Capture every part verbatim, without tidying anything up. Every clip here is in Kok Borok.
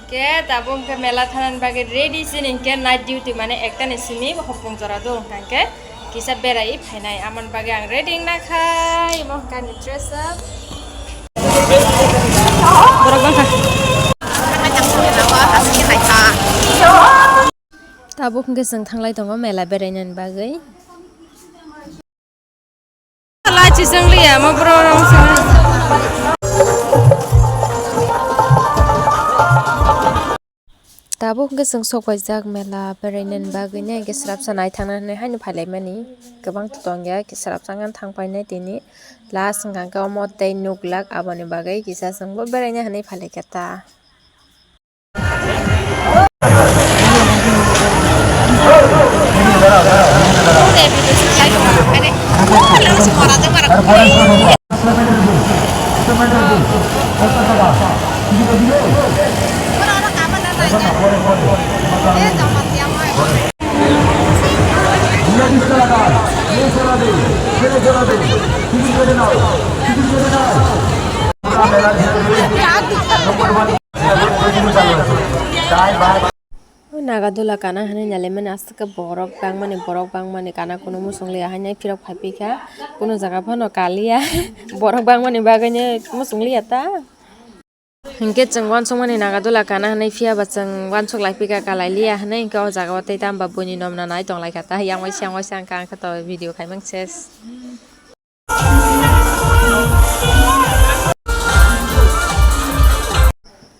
Ke tabuk hwnkhe mela thanani bagwi ready, chini hwnkhe night duty, mane ekta ni simi hopung jora do hwnkha hwnkhe kisa berai phainai, amoni bagwi ang ready wngna khai, imo hwnkhe ani dress up. Borok bangkha. Tabuk hwnkhe chwng thanglai tongo mela berainani bagwi. Lachi chwng liya, mo bro rong chwng. Tabuk hwnkhe chwng sok paijak mela berainani bagwi, hwnkhe swrapsa naithangna hinwi haino phailaimani. Kwbang tongya, swrapsa wngkha thang painai tini. Last wngkha khe omo tei nuklak, aboni bagwi kisa chwngbo beraina hinwi phailaikha ta. O Nagadula kana hinwi nailaimani, aswk khe borok bangmani, borok bangmani kana kunu muchung liya, haino phirok phai phi kha, kunu jaga phano kaliya, borok bangmani bagwino muchung liya ta. Hinkhe chwng uansukmani Nagadula kana hinwi phiya ba chwng uansuk lai phi kha, kalai liya hinwi, hinkhe o jaga o tei tamo ba buini nom nanai tong lai kha ta, yang waisa yang waisa ang kha, ang khe to video khai mang ses.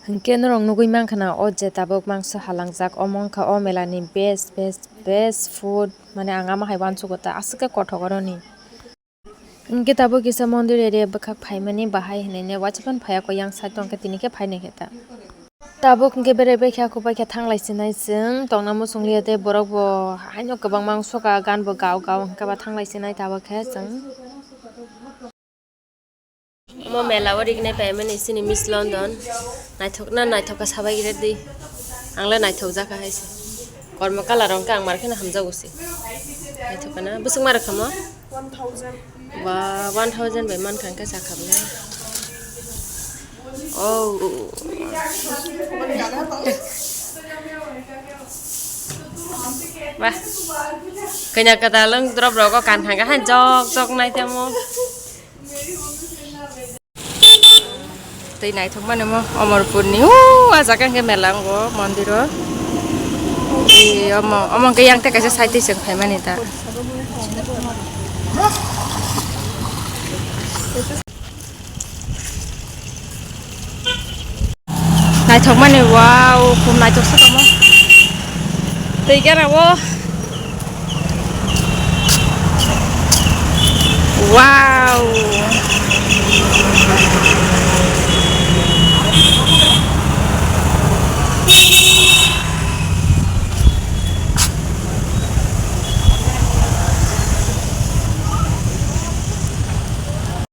Hinkhe norok nugwi mankha na, o je tabuk mangso halangjak, omo wngkha o mela ni best, best, best food, mane ang ama hai uansugo ta, aswk khe kothok oroni. Hinkhe tabuk kisa mondir area bwkhak phaimani bahai hinwi ne, waisa phano phaiya kho, yang side o hinkhe tini khe phainai khe ta. Tabuk hinkhe berai bai khe, aku bai khe thanglai sinai chwng, tongna muchung liya tei borok bo haino kwbangma wng sokha, gan bo gao gao hinkhe ba thanglai sinai tabuk khe chwng. Omo mela o rignai paimani chini Miss London, naithok na naithok kha sabai gira di, ang le naithok jakha hai se, kormo colour rok khe ang mar kheno hamjago se, naithok kha na bwswk ma rwkha mo? One thousand. Ba, one thousand bai mankha hwnkhe chakha bwle. Oh. Ba. Kanya kwtal wng drop rogo kan hangka han jok jok nai tamo. Tei naithok mani mo Omorpurni, o, ah jaga hwnkhe mela wngo mondiro. Ee, omo, omo hwnkhe yang tei kaisa side twi chwng phaimani ta. Naithok mani, wow, khum naithok se tongmo. Twi gana o. Wow.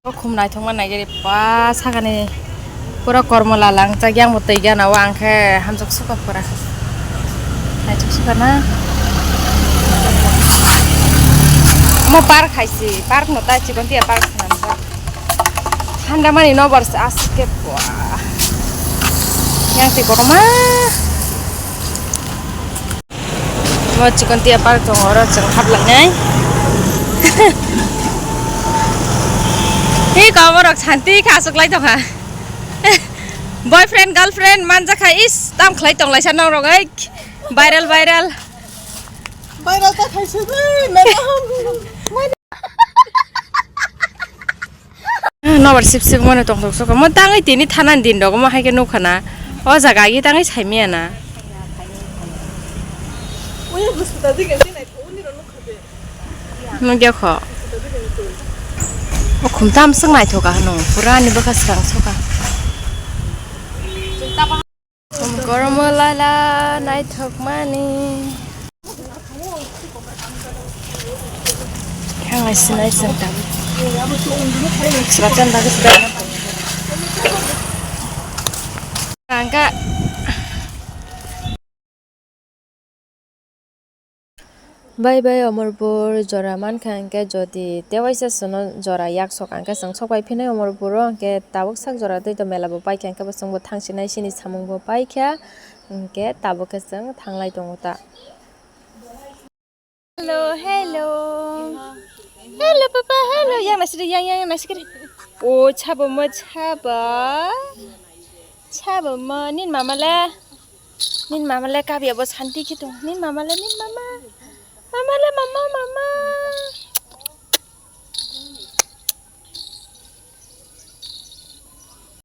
O khum naithokma naigari pa sakani pura kormo lalang chak yang bo twi gana o ang khe hamjak suka pura naithok suka na. Omo park hai se, park no ta chikon tia park swnam jak. Thanda mani nobar se aswk khe pua. Yang twi kotorma. Mo chikon tia park tongo, oro chwng haplainai. Hi, koborok santi kha, aswk lai tongkha. Boyfriend, girlfriend manjakha, is, tam khlai tonglaisa norok, ei, viral, viral. Viral ta khaisidi, mela hum. Nobar sip sip mano tongthok sokha. Mo tangwi tini thanani din rogo mo hai khe nukha na. O jaga agi tangwi saimaya na. Nukya kho. O khum tam swk naithok kha hwno. Pura ani bwkha swkang sokha. Goromo lala naithokmani. Yang ai sinai sengkang. Seracan bagus banget. Angka. Bai bai Omorpur jora mankha hwnkhe jodi tewaisa chwngno jora yak sok hwnkhe chwng sok pai phinai Omorpuro hwnkhe tabuk sak jora tei to mela bo paikha hwnkhe bo chwngbo thangsinai chini samungbo paikha hwnkhe tabuk khe chwng thanglai tongo ta. Hello, hello. Hello, papa, hello. Yang nasi yang, yang, yang nasi kiri. Oh, chabo mo, chabo. Chabo mo, nin mama le. Nin mama le kabi abo santi kitu. Nin mama le, nin mama.